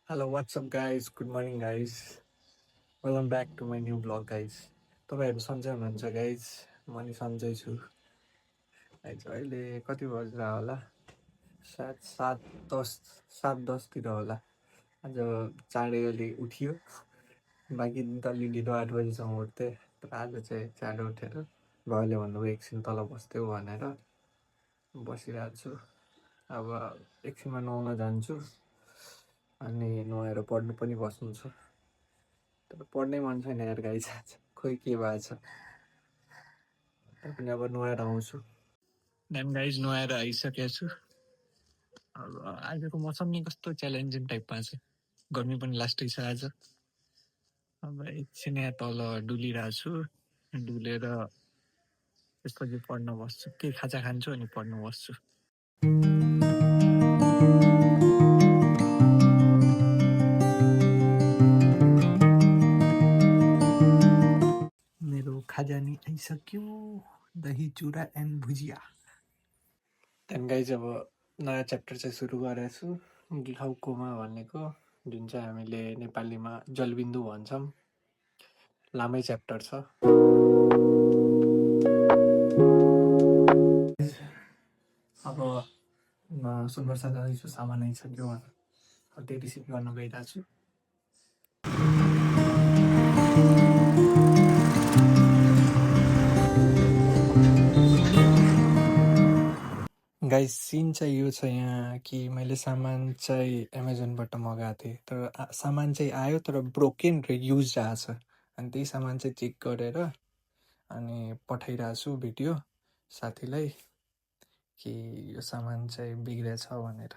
Hello, what's up, guys? Good morning, guys. Welcome back to my new vlog, guys. तपाईँहरू सन्चै हुनुहुन्छ guys? म नि सन्चै छु। गाइज अहिले कति बजेर होला? सायद 7:10 होला। आज चाँडै अलि उठियो। बाँकी दिन त अलि ढिलो 8 बजीसम्म उठ्थेँ। तर आज चाहिँ चाँडो उठेर भाउले भन्नुभयो एकछिन तल बस्थ्यौ भनेर बसिरहेको छु। अब एकछिनमा नुहाउन जान्छु अनि नुहाएर पढ्नु पनि बस्नु छ। तर पढ्नै मन छैन यार गाइज आज खोइ के भएछ। पनि अब नुहाएर आउँछु। देन गाइज नुहाएर आइसकेको छु। अब आजको मौसम नि कस्तो च्यालेन्जिङ टाइपमा छ। गर्मी पनि लास्टै छ आज। अब एकछिन यहाँ तल डुलिरहेको छु। डुलेर त्यसपछि पढ्न बस्छु। केही खाजा खान्छु अनि पढ्न बस्छु। मेरो खाजा नि आइसक्यो। दही चुरा एन्ड भुजिया। देन गाइज अब नयाँ च्याप्टर चाहिँ सुरु गरेको छु। ग्लाउकोमा भनेको जुन चाहिँ हामीले नेपालीमा जलबिन्दु भन्छौँ। लामै च्याप्टर छ। अब सुनवर्षा जाँदैछु, सामान आइसक्यो भनेर त्यही रिसिभ गर्न गइरहेको छु। गाइस सिन चाहिँ यो छ यहाँ कि मैले सामान चाहिँ एमाजोनबाट मगाएको थिएँ। तर सामान चाहिँ आयो तर ब्रोकेन र युज आएछ। अनि त्यही सामान चाहिँ चेक गरेर अनि पठाइरहेको छु भिडियो साथीलाई कि यो सामान चाहिँ बिग्रेछ भनेर।